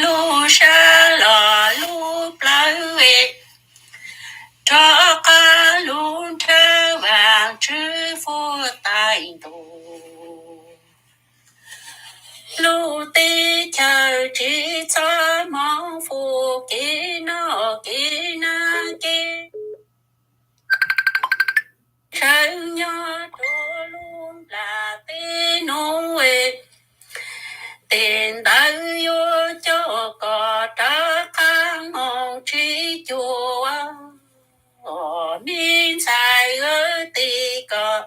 Lub sab los lub plawv, rov qab lub nrhab Vaajtswv fuab tais ntuj. Lub teb chaws tsis txhob moog fum kev noj kev hnav kev ntshaw nyob rua lub nplaj teb nuav. Tes ntawd yuav coj koj rov qab moog tsib cuaj. Me ntxhais aw, tes koj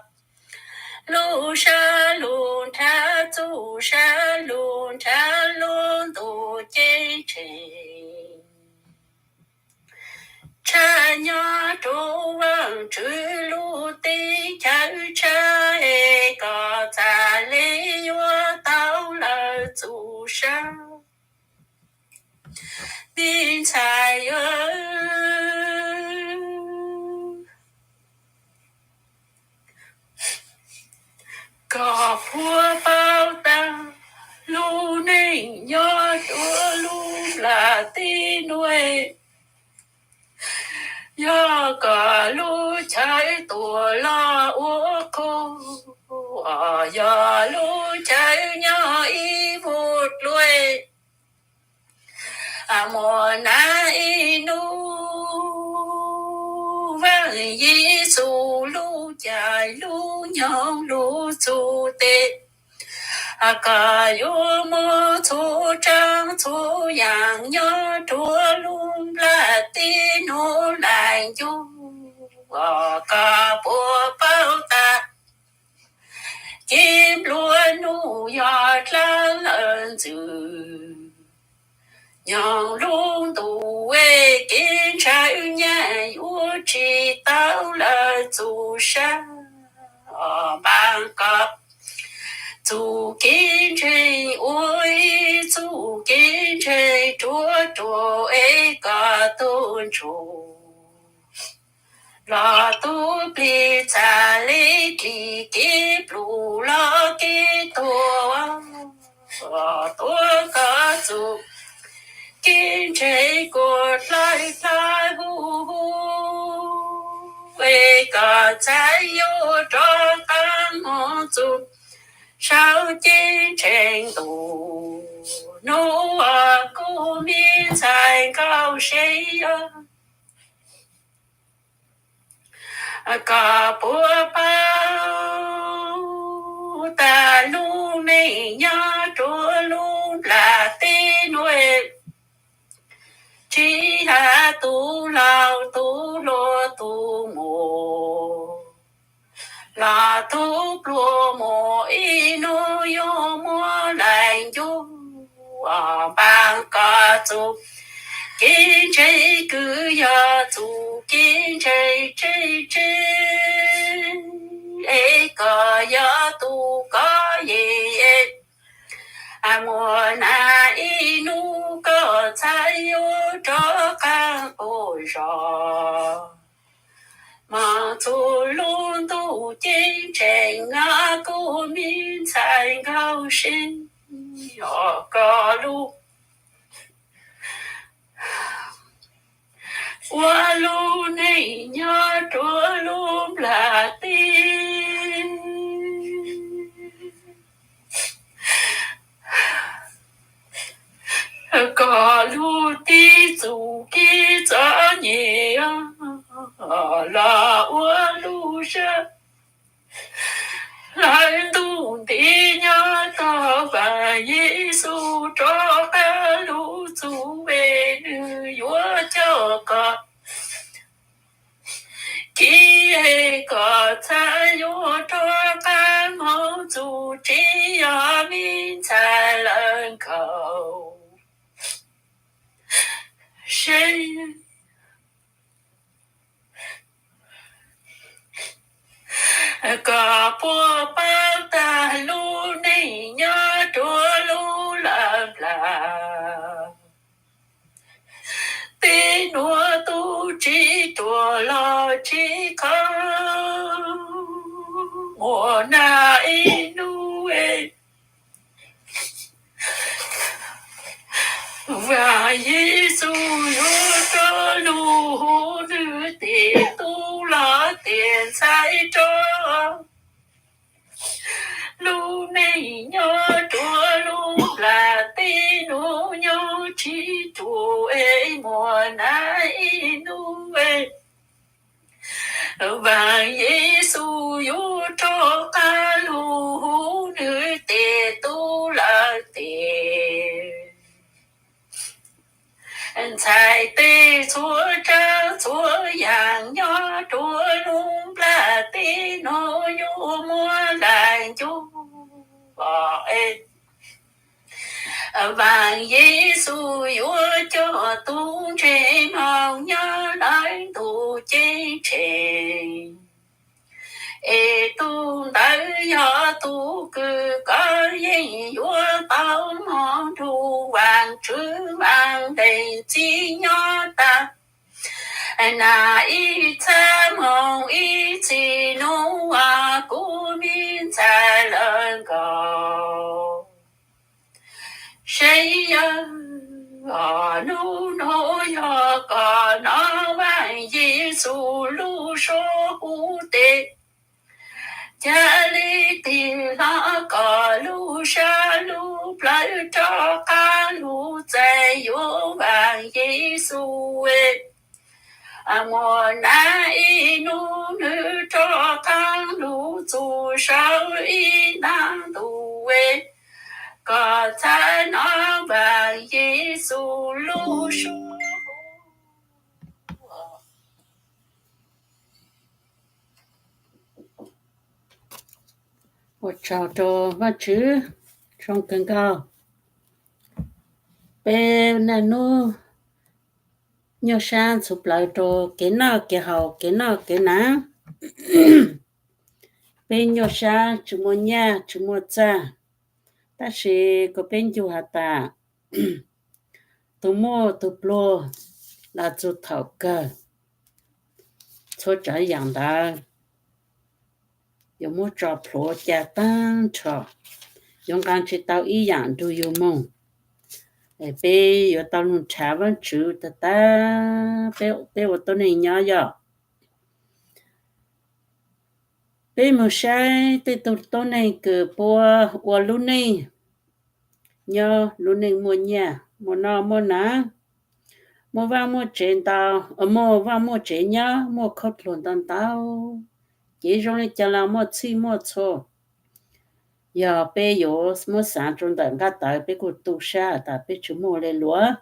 lub sab lub nrhab, txuj sab lub nrhab lub ntuj ceeb tsheej tshaj nyob rua Vaajtswv lub teb chaws tshaj, es koj txhaj le yuav tau lawv txuj sab. Me ntxhais aw, koj puas paub tas lub neej nyob rua lub nplaj teb nuav, yog koj lub chaw tuaj lug ua qub, yog lub chaw nyob ib vuag dluav, muaj nag ib nub. Vaaj Yexus lub caij lub nyoog lub txuj tes, koj yuav muaj txhua tsaab txhua yaam nyob rua lub nplaj teb nuav laim ncuj. Koj puas paub tas kev nplua nuj yog dlaav lawv ntxwg nyoog lub ntuj, es kev ntshaw nyaj yuav tsis tau lawv txuj sab. Npaaj koj txuj kev ntseeg ua ib txuj kev ntseeg ruaj ruaj, es koj tug ntsuj los tug plig txhaj le dlig kev plum los kev tuag. Tuav koj txuj kev ntseeg kuas dlawb dlawb huv huv, es koj txhaj yuav rov qab moog txug saum ceeb tsheej ntuj. Nuav kuv me ntxhais nkauj sev, koj puas paub tas lub neej nyob rua lub nplaj teb nuav, tsis has tug laug tug hluas tug muam los tug pluag muaj ib nub yuav muab laim ncuj. Npaaj koj txuj kev ntseeg kws yog txuj kev ntseeg tseeb tseeb, es koj yog tug kov yeej, muaj nag ib nub koj txhaj yuav rov qab quas zog moog txug lub ntuj ceeb tsheej. Nuav kuv me ntxhais nkauj sev, koj lub ua lub neej nyob rua lub nplaj teb, koj lub tib txuj kev txom nyem los ua lub sab lawv ntuj nti nyob tog Vaaj Yexus rov qab lub txuj, es nwg yuav coj koj kev, es koj txhaj yuav rov qab moog txug tsi yog me ntxhais lawv nkaum seb koj puas paub tas lub neej nyob rua lub laj nplaj teb nuav tub tsi ruam los tsi qhov muaj nag ib nub, es Vaaj Yexus yuav rov lug huv nwg tes tub los tes ntxhais rov lug neej nyob rua lub nplaj teb nuav nyob tsi rua es muaj naj ib nub es Vaaj Yexus yuav rov qaab lug huv nwg tes tub lawm tes ntxhais teb txhua tsav txhua yaam nyob rua lub nplaj teb nuav yuav muab laig ncuj. Vaaj Yexus yuav coj tug ntseeg mloog nyob lawv ntuj ceeb tsheej, es tug ntawd yog tug kws koj yeej yuav tau moog nrug Vaajtswv Vaaj Leej txib nyob taag. Naj ib txha moog ib txhis nuav kuv me ntxhais lawm nkaus. Saib yog nub nuav yog koj nov Vaaj Yexus lub suab huv tes, ca le tig hlo koj lub sab lub plawv rov qaab lug txais yuav Vaaj Yexus. Muaj naj ib nub nwg rov qaab lug txug saum ib ntaag ntuj, koj txhaj nov Vaaj Yexus lub suab. Ua tsaug rua Vaajtswv, zoo kawg nkaus. Peb naj nub nyuaj sab ntxhuv plawv rua kev noj kev haus kev noj kev naav. Peb nyuaj sab tsi muaj nyaj tsi muaj txag, tab sis kuas peb ncu has tas tug muaj tug pluag los txug thaum kawg, txhua tsaav yaam ntawd yuav muab tso plhuav ca taag nrho, yuav nqaa tsi tau ib yaam nrug yug moog. Peb yuav tau lug nrhav Vaajtswv tag tag peb ua tuab neeg nyob yog. Peb moog saib tej tug tuab neeg kws puab ua lub neej, nyob lub neej muaj nyaj muaj noj muaj naav, muaj vaaj muaj tsev ntau, muaj vaaj muaj tsev nyob, muaj khaub dluag ntau ntau, ces zoo le caag los muaj txhij muaj txhua. Yog peb yuav muab xaav rua ntawm nqaj tawv peb kuj tu sab has tas peb tsi muaj le luas.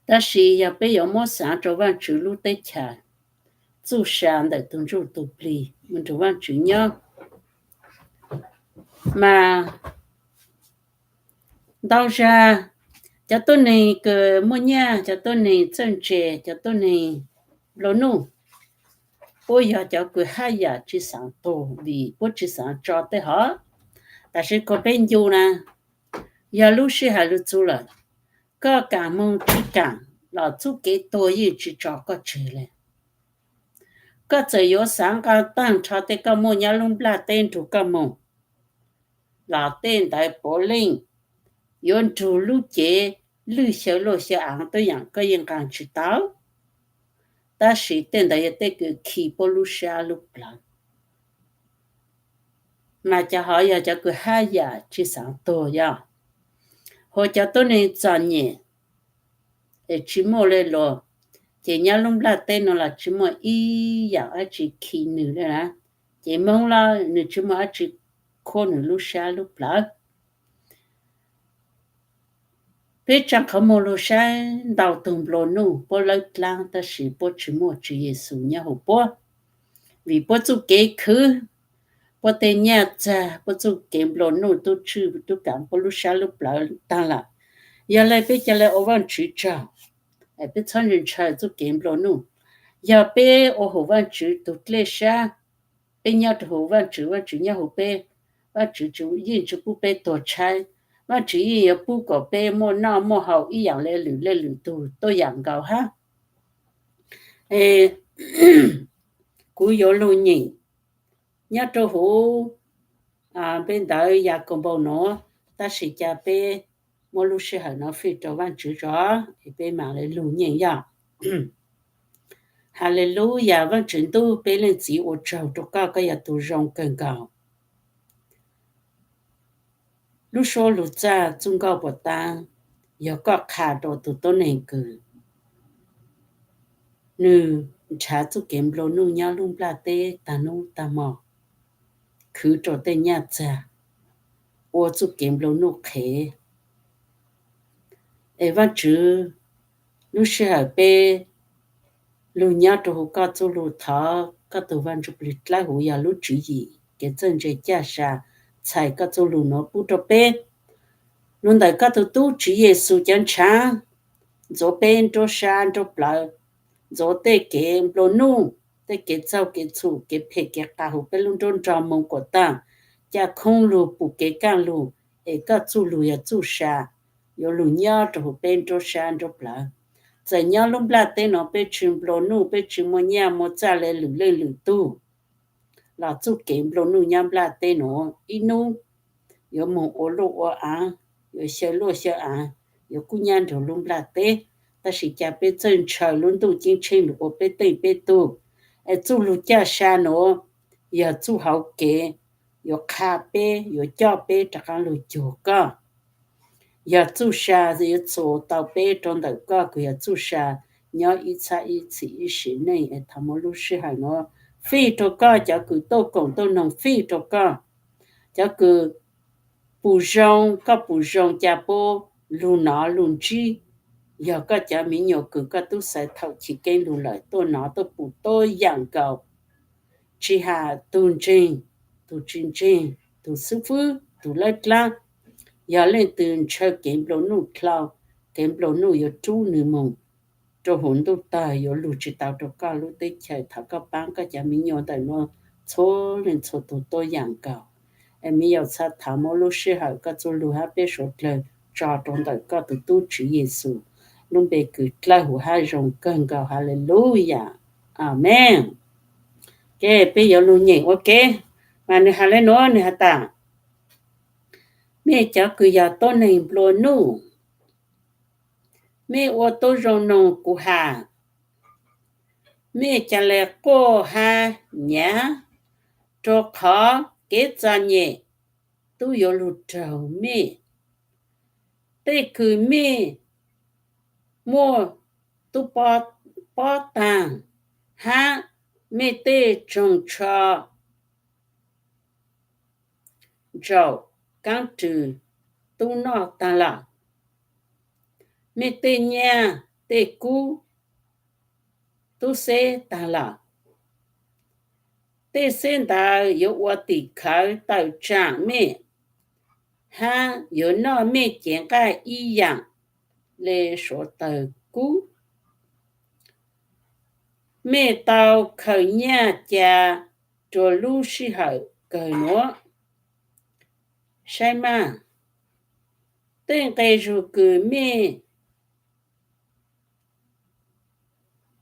Tab sis yog peb yuav muab xaav rua Vaajtswv lub teb chaws, txuj sa ntawm tug ntsuj tug plig moog nrug Vaajtswv nyob, mas ntau zag cov tuab neeg kws muaj nyaj, cov tuab neeg txawj ntse, cov tuab neeg nplua nuj, puab yog cov kws haj yam tsi xaav tuag vim puab tsi xaav tso tej hov. Tab sis kuas peb ncu na, yog lub sij hawm lug txug lawm, koj kaam moog tsi kaam los txuj kev tuag yeej tsi tso koj tseg le. Koj txawm yuav xaav nqaa taag nrho tej koj muaj nyob lub nplaj teb nrug koj moog, los tej ntawd puav leej yuav nrug lub cev lwj xyaw luaj xyaw aav tuab yaam koj yeej nqaa tsi tau. Tab sis tej ntawd yog tej kws khi puab lub sab lub plawv, mas cov hov yog cov kws haj yam tsi xaav tuag yog, hu cov tuab neeg txom nyem es tsi muaj le luas, ces nyob lub nplaj teb nuav los tsi muaj ib yaam dlaab tsi khi nwg le na. Ces Moob los nwg tsi muaj dlaab tsi khuab nwg lub sab lub plawv. Peb tsaa qhov muag lug saib ntau tug nplua nuj puab lawb dlaab tab sis puab tsi muaj Tswv Yexus nyob huv puab, vim puab txuj kev khwv, puab tej nyaj txag, puab txuj kev nplua nuj tub tswj tub kaam puab lub sab lub plawv taag lawm. Yog le peb ca le ua Vaajtswv tsaug, peb txhob ntshaw txuj kev nplua nuj. Yog peb ua huv Vaajtswv tug dlej sab, peb nyob rua huv Vaajtswv, Vaajtswv nyob huv peb, Vaajtswv yeej tsi pub peb tuag tshaib, Vaajtswv yeej yuav pub kom peb muaj noj muaj haus ib yaam le lwm le lwm tug tuab yaam nkaus hab. Kuv yuav lug nyeem nyob rua huv peb ntawv Yakaunpaus nuav, tab sis ca peb Muab lub sij hawm no fij rau Vaajtswv zov es peb maam le lug nyeem yog. Haleluyas, Vaajtswv Ntuj, peb Leej Txiv ua tsaug rau koj, koj yog tus zoo kawg nkaus. Lub suab lug txaj txuj nkauj puas taab yog koj qha rau tus tuab neeg kws nwg nrhav txuj kev nplua nuj nyob lub nplaj teb taag nub taag mo, khwv rau tej nyaj txag, ua txuj kev nplua nuj qhev. Es Vaajtswv, lub sij hawm peb lug nyob rua huv koj txuj lug, thov koj tug Vaaj Ntsuj Plig dlawb huv yog lub tswv yim kev txawj ntse caj sa txhais koj txuj lug nuav pub rua peb. Lug ntawm koj tug tub Tswv Yexus cov ntshaav, ntxuav peb nruab sab nruab plawv, ntxuav tej kev nplua nuj, tej kev txaug kev txhum, kev phem kev qas huv peb lub nruab nrog moo kuas taag, ca khoob lug pum kev kaaj lug, es koj txuj lug yog txuj sa yuav lug nyob rua huv peb nruab sab nruab plawv. Txawm nyob lub nplaj teb nuav peb tsi nplua nuj, peb tsi muaj nyaj muaj txaj le lwm leej lwm tug, los txuj kev nplua nuj nyob nplaj teb nuav ib nub yuav moog ua luaj ua aav, yuav xyaw luaj xyaw aav, yuav kub nyab nrug lub nplaj teb. Tab sis ca peb txawj ntshaw lub ntuj ceeb tsheej lug ua peb teej peb tug. Es txuj lug caj sa nuav yog txuj hauv kev yuav qha peb, yuav coj peb rov qaab lug cuag koj. Yog txuj sa yuav txuas tau peb rua ntawm koj kws yog txuj sa nyob ib txhab ib txhis ib sim neej. Es thov muab lub sij hawm nuav fij rua koj, cov kws tuaj koom tuaj noog fij rua koj, cov kws pum zoo, koj pum zoo ca puab lug nov lug ntsib, yog koj cov miv nyuas kws koj tub xaiv thaum chiv keeb lug lawm tuaj nov tuaj pum tuab yaam nkaus, tsi has tug ntseeg, tug tsi ntseeg, tug xwb fwb, tug lawb dlaab, yog leej twg ntshaw kev nplua nuj dlhau, kev nplua nuj yuav rub nwg moog rua huv ntuj tawg, yuav lug tsi tau rua koj lub teb chaws. Thov koj paab koj cov miv nyuas ntawm nuav txhua leej txhua tug tuab yaam nkaus. Es miv yaus txhaj thov muab lub sij hawm koj txuj lug hab peb suav dlawg tso rua ntawm koj tug tub Tswv Yexus lub npe kws dlawb huv hab zoo kawg nkaus. Haleluyas. Amees. Ces peb yuav lug nyeem ua ke, mas nwg has le nuav, nwg has tas, mej cov kws yog tuab neeg nplua nuj, mej ua tuab zoo noog kuv has, mej ca le quaj hab nyav, rua qhov kev txom nyem tub yuav lug raug mej. Tej kws mej muaj tub pob taag hab mej tej tsoog tsho ntsaum kaab rwg tub noj taag lawm, mej tej nyaj tej kub tub xeb taag lawm. Tej xeb ntawd yuav ua tim khawv tawm tsaam mej, hab yuav noj mej cev nqaij ib yaam le suav tawg kub. Mej tau khaws nyaj ca rua lub sij hawm kawg nuav. Saib mas, tej nqe zug kws mej,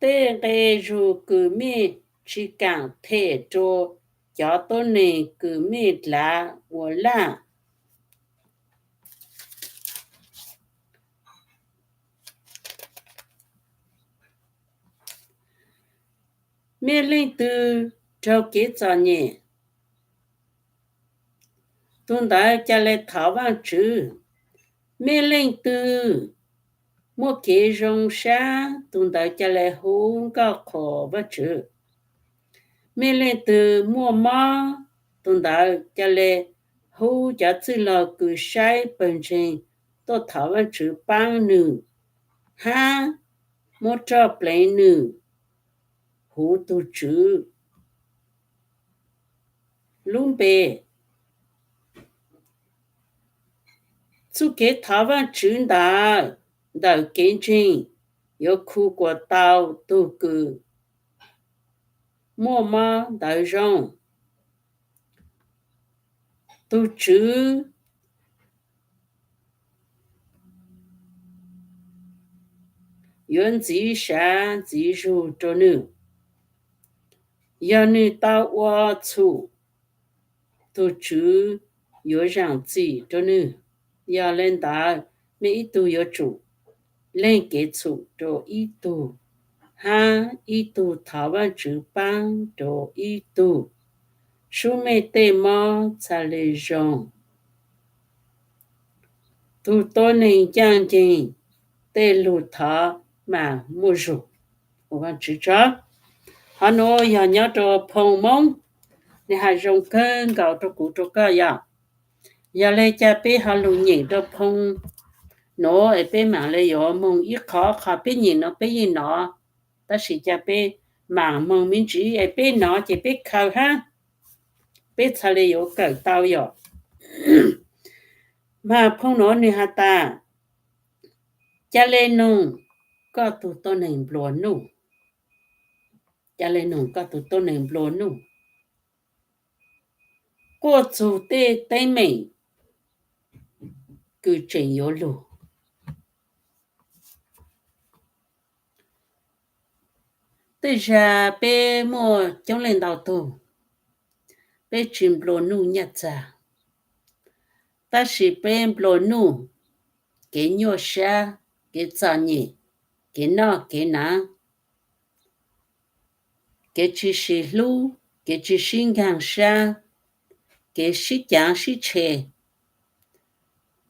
tej nqe zug kws mej tsi kaam them rua cov tuab neeg kws mej dlav ua laj. Mej leej twg raug kev txom nyem, tug ntawd ca le thov Vaajtswv. Mej leej twg muaj kev zoo sab, tug ntawd ca le hu nkauj qhuas Vaajtswv. Mej leej twg muaj mob, tug ntawd ca le hu cov txwj laug kws saib pawg ntseeg tuaj thov Vaajtswv paab nwg, hab muab roj pleev nwg huv tug Tswv lub npe. Txuj kev thov Vaajtswv ntawd ntawm kev ntseeg yuav khu kuas tau tug kws muaj mob ntawd zoo. Tug Tswv yuav ntxiv sav ntxiv zug rua nwg. Yog nwg tau ua txhum, tug Tswv yuav zaam txim rua nwg. Yog le ntawd, mej ib tug yuav tsum leej kev txhum rau ib tug, hab ib tug thov Vaajtswv paab rau ib tug. Sub mej tej mob txha le zoo. Tug tuab neeg ncaaj nceeg, tej lug thov mas muaj zug. Ua Vaajtswv tsaug. Qhov nuav yog nyob rau phoo Moob, nwg has zoo kawg nkaus rau kuv rau koj yog. Yog le caag peb ho lug nyeem rau phoo nuav es peb maam le yuav moog ib qho, qhov peb nyeem no peb yeej nov, tab sis caag peb maam moog me ntsis es peb nov ces peb khaws hab, peb txhad le yuav kawm tau yom. Mas phoo nuav nwg has tas, ca le noog koj tug tuab neeg nplua nuj. Ca le noog koj tug tuab neeg nplua nuj, quaj txug tej teeb meem kws tseem yuav lug. Tej zag peb muaj coob leej ntau tug, peb tsi nplua nuj nyaj txag, tab sis peb nplua nuj kev nyuaj sab, kev txom nyem, kev noj kev hnav, kev tsi sib hlub, kev tsi sib nkaag sab, kev sib caav sib tshe,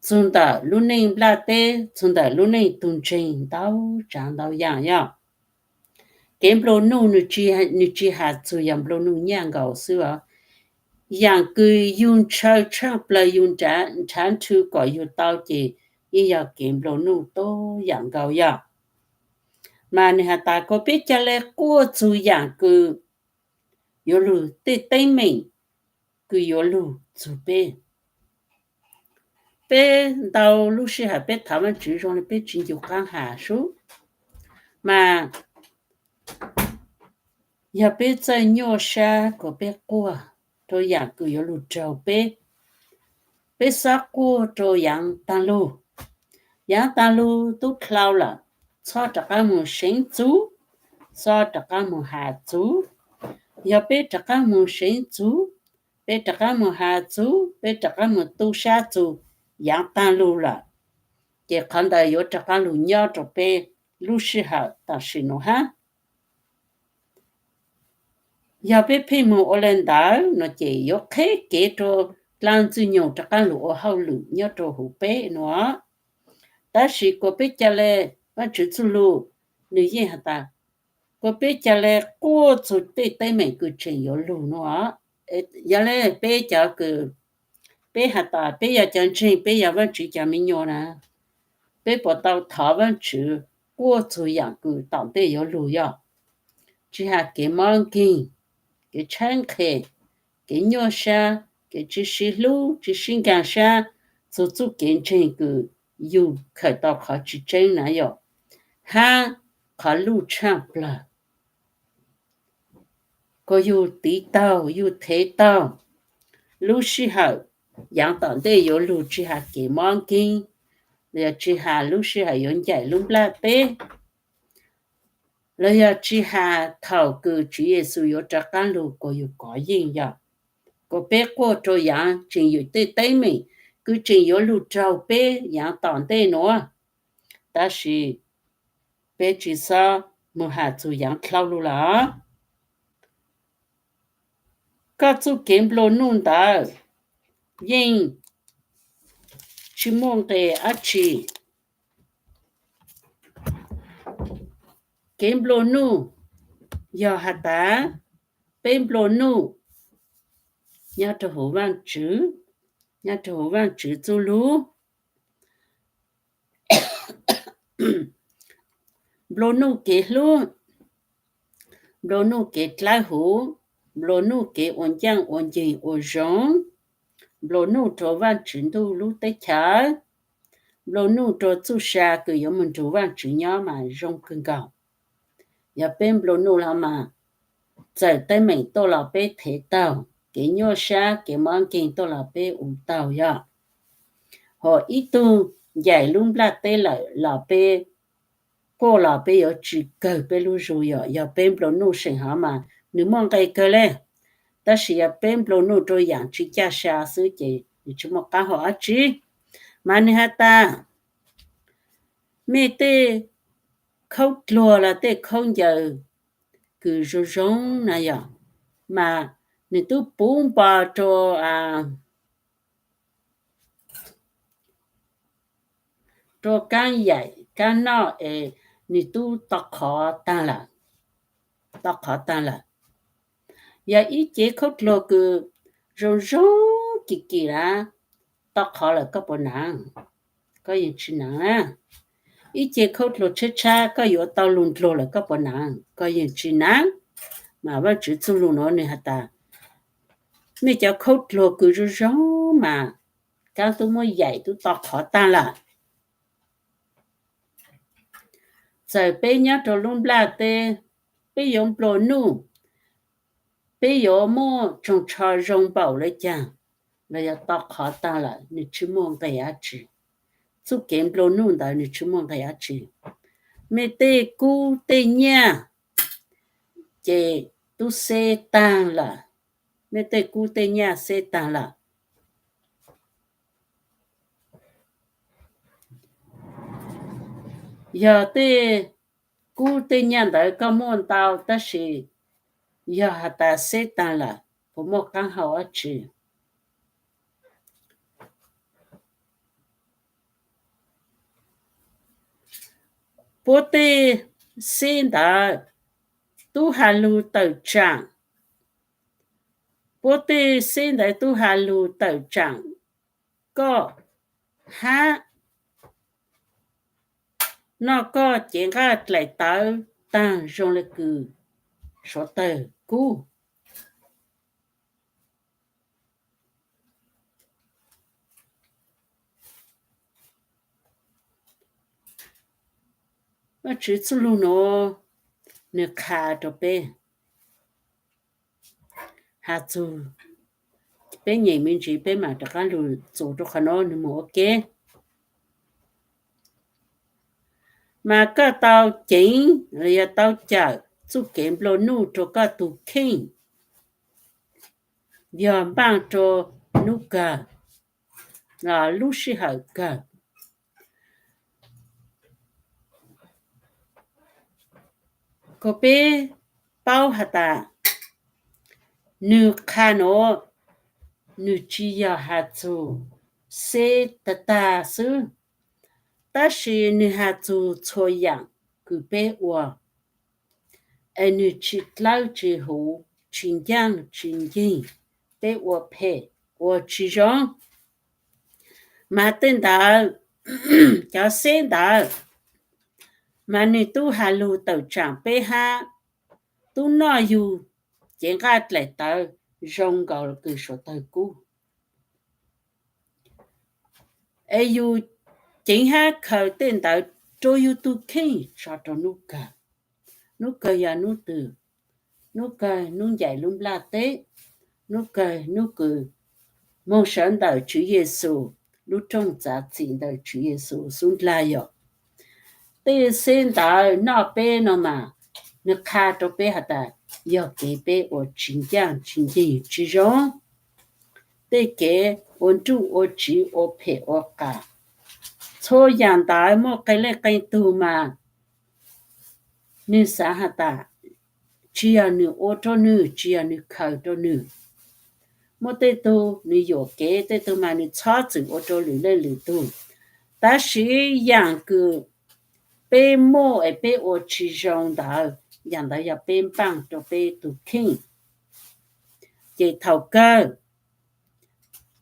txug ntawm lub neej nplaj teb, txug ntawm lub neej tug ntseeg ntau tsaav ntau yaam yog. Kev nplua nuj nwg tsi has txug yog nplua nuj nyaj nkaus xwb os. Yaam kws yug ntshaw tshaaj plawg yug nrhav nrhw kom yug tau ces yeej yog kev nplua nuj tuab yaam nkaus yog. Mas nwg has tas kom peb ca le quaj txug yaam kws yuav lug, tej teeb meem kws yuav lug txug peb. Peb ntau lub sij hawm peb thov Vaajtswv zoo le peb tsi ncu qaab has sub, mas yog peb txawj nyuaj sab kom peb quaj rau yaam kws yuav lug raug peb. Peb xob quaj rau yaav taag lug. Yaav taag lug tub dlhau lawm, txhob rov qaab moog seev txug, txhob rov qaab moog has txug. Yog peb rov qaab moog seev txug, peb rov qaab moog has txug, peb rov qaab moog tu sab txug, yaav taag lug lawm, ces qhov ntawd yuav rov qaab lug nyob rau peb lub sij hawm tam sim nuav hab. Yog peb pheej moog ua le ntawd no ces yuav qheb kev rau dlaa ntxwg nyoog rov qaab lug ua hauj lwm nyob rau huv peb nuav. Tab sis kuas peb ca le, Vaajtswv txuj lug nwg yeej has tas, kuas peb ca le quaj txug tej teeb meem kws tseem yuav lug nuav. Yog le peb cov kws, peb has tas peb yog cov ntseeg, peb yog Vaajtswv cov me nyuam na, peb puas tau thov Vaajtswv quaj txug yaam kws tom ntej yuav lug yog, tsi has kev mob nkeeg, kev tshaib nqhes, kev nyuaj sab, kev tsi sib hlub tsi sib nkaag sab, txug txuj kev ntseeg kws yug khaws tau qhov tsi tseeb na yog, hab qhov luj tshaaj plawg kuas yug tiv taug yug thev taug lub sij hawm yaav tom ntej yuav lug, tsi has kev mob nkeeg, los yog tsi has lub sij hawm yuav ncaim lub nplaj teb, los yog tsi has thaum kws Tswv Yexus yuav rov qaab lug kuas yug kov yeej yog, kuas peb quaj rau yaav tseem yog tej teeb meem kws tseem yuav lug raug peb yaav tom ntej nuav. Tab sis peb tsi xob moog has txug yaav dlhau lug lawm. Koj txuj kev nplua nuj ntawd yeej tsi muaj nqe dab tsi. Kev nplua nuj yog has tas peb nplua nuj nyob rau huv Vaajtswv, nyob rau huv Vaajtswv txuj lug. Nplua nuj kev hlub, nplua nuj kev dlawb huv, nplua nuj kev ua ncaaj ua nceeg ua zoo, nplua nuj rua Vaajtswv Ntuj lub teb chaws, nplua nuj rua txuj sa kws yuav moog nrug Vaajtswv nyob mas zoo kawg nkaus. Yog peb nplua nuj los mas txawm teeb meem tuaj los peb thev taug, kev nyuaj sab kev mob nkeeg tuaj los peb ua taug yog. Hos ib tug ncaim lub nplaj teb lawm los peb quaj los peb yuav tsi kawg peb lub zug yog. Yog peb nplua nuj seem hov mas nwg muaj nqe kawg le. Tab sis yog peb nplua nuj rua yaam tsi caj sa xwb ces nwg tsi muaj qaab hau dab tsi. Mas nwg has tas Mej tej khaub dluag los tej khaub ncaws kws zoo zoo na yog, mas nws twb puv npo rau, rau kaab yaim kaab noj es nws twb to qhov taag lawm, to qhov taag lawm. Yog ib cev khaub dluag kws zoo zoo kim kim na, to qhov lawm koj puas naav? Koj yeej tsi naav na. Ib cev khaub dluag tshab tshab koj yuav tau lug dluag lawm koj puas naav? Koj yeej tsi naav. Mas Vaajtswv txuj lug nuav nwg has tas, mej cov khaub dluag kws zoo zoo mas kaab tub muab yaim tub to qhov taag lawm. Txawm peb nyob rau lub nplaj teb, peb yuav nplua nuj, peb yuav muaj tsoos tsho zoo npaum le caag los yog to qhov taag lawm, nwg tsi muaj nqe dlaab tsi. Txuj kev nplua nuj ntawd nwg tsi muaj nqe dlaab tsi. Mej tej kub tej nyaj ces tub xeb taag lawm, mej tej kub tej nyaj xeb taag lawm. Yog tej kub tej nyaj ntawd koj muaj ntau tab sis yog has tas xeb taag lawm puas muaj qaab hau dlaab tsi? Puab tej xeb ntawd tub has lug tawm tsaam, puab tej xeb ntawd tub has lug tawm tsaam koj hab noj koj cev nqaj dlaim tawv taag zoo le kws suav tawg kub. Vaajtswv txuj lug nuav nwg qha rua peb, has txug peb nyeem me ntsis peb maam rov qaab lug txuas rua qhov nuav nwg moog ua ke. Mas koj tau ceev los yog tau cawm txuj kev nplua nuj rua koj tug kheej, yog npaaj rua nub kawg, lub sij hawm kawg. Kuas peb paub has tas, nwg qha nuav, nwg tsi yog has txug xeb tag tag xwb, tab sis nwg has txug txhua yaam kws peb ua, es nwg tsi dlawb tsi huv, tsi ncaaj tsi nceeg, peb ua phem, ua tsi zoo. Mas tej ntawd, cov xeb ntawd, mas nwg tub has lug tawm tsaam peb hab, tub noj yug cev nqaj dlaim tawv zoo nkaus kws suav tawg kub. Es yug ceev hab khaws tej ntawd rua yug tug kheej tso rua nub kawg. Nub kawg yog nub twg? Nub kawg nub ncaim lub nplaj teb, nub kawg nub kws moog sawv ntawm Tswv Yexus lub rooj txav txim ntawm Tswv Yexus xub ndlag yom. Tej xeb ntawd noj peb no mas, nwg qha rua peb has tas, yog kev peb ua tsi ncaaj tsi nceeg tsi zoo, tej kev ua nruj ua tsiv ua phem ua qas. Txhua yaam ntawd muaj qee leej qee tug mas nwg xaav has tas, tsi yog nwg ua rua nwg, tsi yog nwg khaws rua nwg. Muaj tej tug nwg yuam kev, tej tug mas nwg txhob txwm ua rua lwm leej lwm tug. Tab sis yaam kws peb muaj es peb ua tsi zoo ntawd, yaam ntawd yog peb npaaj rua peb tug kheej. Ces thaum kawg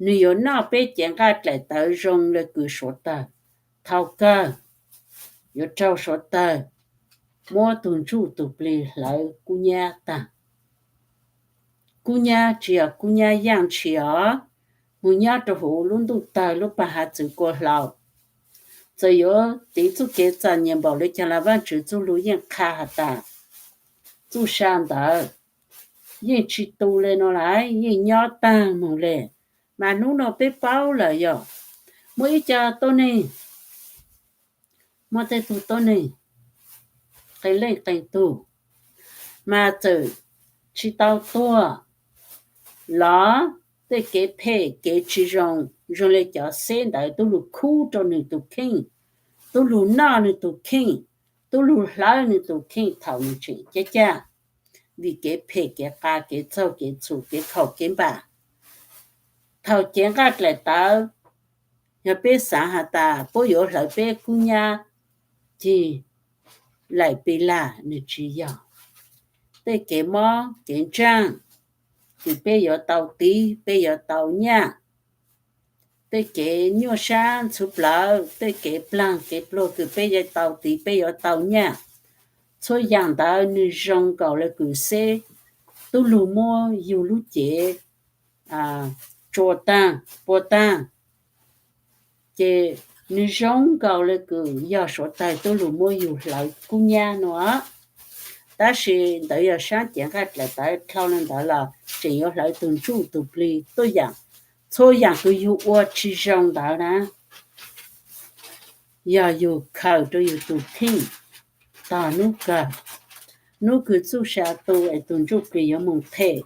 nwg yuav noj peb cev nqaj dlaim tawv zoo le kws suav tawg. Thaum kawg yuav raug suav tawg muab tug ntsuj tug plig hlawv kub nyab taag. Kub nyab tsi yog kub nyab yaaj ntshis os, moog nyob rua huv lub ntuj tawg lub paag hav txwv kua hlauv. Txawm yuav tiv txuj kev txom nyem npaum le caag los Vaajtswv txuj lug yeej qha has tas, txuj sa ntawd yeej tsi tu le nuav lawm, yeej nyob taag moog le. Mas hnub nuav peb paub lawm yog muaj ib co tuab neeg, muaj tej tug tuab neeg, qee leej qee tug, mas txawm tsi tau tuag los tej kev phem kev tsi zoo, zoo le cov xeb ntawd tub lug khub rua nwg tug kheej, tub lug noj nws tug kheej, tub lug hlawv nws tug kheej thaum nws tseem caj caj, vim kev phem kev qa kev txaug kev txhum kev khaum kev npam. Thaum cev nqaij dlaim tawv, yog peb xaav has tas puab yuav hlawv peb kub nyab, cig laim pes lag, nws tsis yog. Tej kev mob kev ntsaaj kws peb yuav tau tiv, peb yuav tau nyaj, tej kev nyuaj sab ntxhuv plawv, tej kev plaag kev pluag kws peb yuav tau tiv, peb yuav tau nyaj, txhua yaam ntawd nwg zoo nkaus le kws seb tub lug muab yug lub cev tsua taag, pua taag, ces nwg zoo nkaus le kws yog suav tawg tub lug muab yug hlawv kub nyab nua. Tab sis ntawd yog saab cev nqaij dlaim tawv, dlhau le ntawd los tseem yuav hlawv tug ntsuj tug plig tuab yaam. Txhua yaam kws yug ua tsis zoo ntawd na, yog yug khaws rua yug tug kheej tog nub kawg, nub kws txuj sa tu es tug ntsuj plig yuav moog them,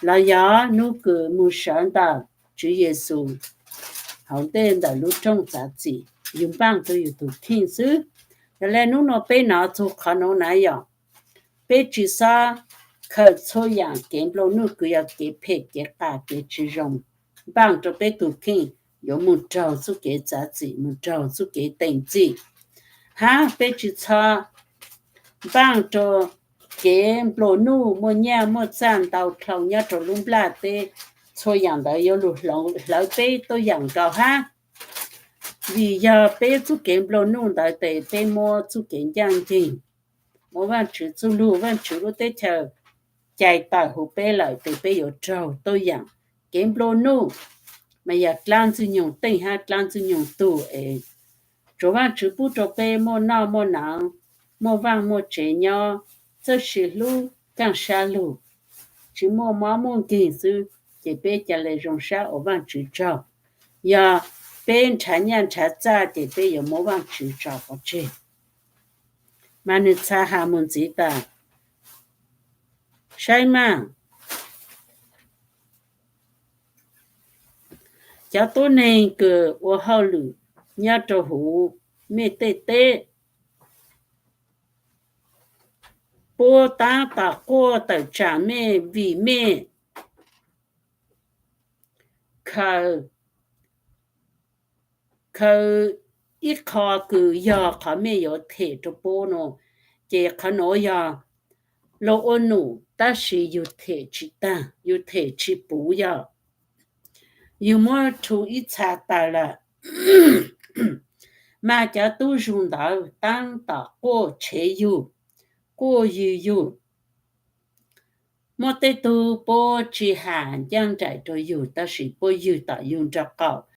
los yog nub kws moog sawv ntawm Tswv Yexus hauv ntej ntawm lub rooj txav txim, yug npaaj rua yug tug kheej xwb. Yog le nub nua peb nov txug qhov nuav na yog, peb tsi xob khaws txhua yaam kev nplua nuj kws yog kev phem kev qas kev tsi zoo npaaj rua peb tug kheej, yuav moog raug txuj kev txav txim, moog raug txuj kev teem txim. Hab peb tsi txhob npaaj rua kev nplua nuj muaj nyaj muaj txag ntau dlhau nyob rua lub nplaj teb, txhua yaam ntawd yuav lug hlawv peb tuab yaam nkaus hab. Vim yog peb txuj kev nplua nuj ntawd tes peb muab txuj kev ncaaj nceeg, muab Vaajtswv txuj lug, Vaajtswv lub teb chaws cais tawm huv peb lawm tes peb yuav raug tuab yaam kev nplua nuj, mas yog dlaab ntxwg nyoog teej hab dlaab ntxwg nyoog tug es tsuav Vaajtswv pub rua peb muaj noj muaj naav, muaj vaaj muaj tsev nyob, txawj sia hlub kaaj sab lug, tsi muaj mob muaj nkeeg xwb, ces peb ca le zoo sab ua Vaajtswv tsaug. Yog peb nrhav nyaj nrhav txag ces peb yuav muab Vaajtswv tso pov tseg. Mas nwg txha has moog ntxiv tas, saib mas, cov tuab neeg kws ua hauj lwm nyob rua huv mej tej teb, puab taab tom quaj tawm tsaam mej vim mej khaws, khaws ib qho kws yog qhov mej yuav them rua puab nua. Ces qhov nuav yog luag ua num tab sis yug them tsi taag, yug them tsi puv yog yug muab rhu ib txha tawm lawm. Mas cov tub zug ntawd taab tom quaj tshev yug, quaj ywg yug. Muaj tej tug puab tsi has ncaaj nraim rua yug tab sis puab ywg tom yug nraub qaum,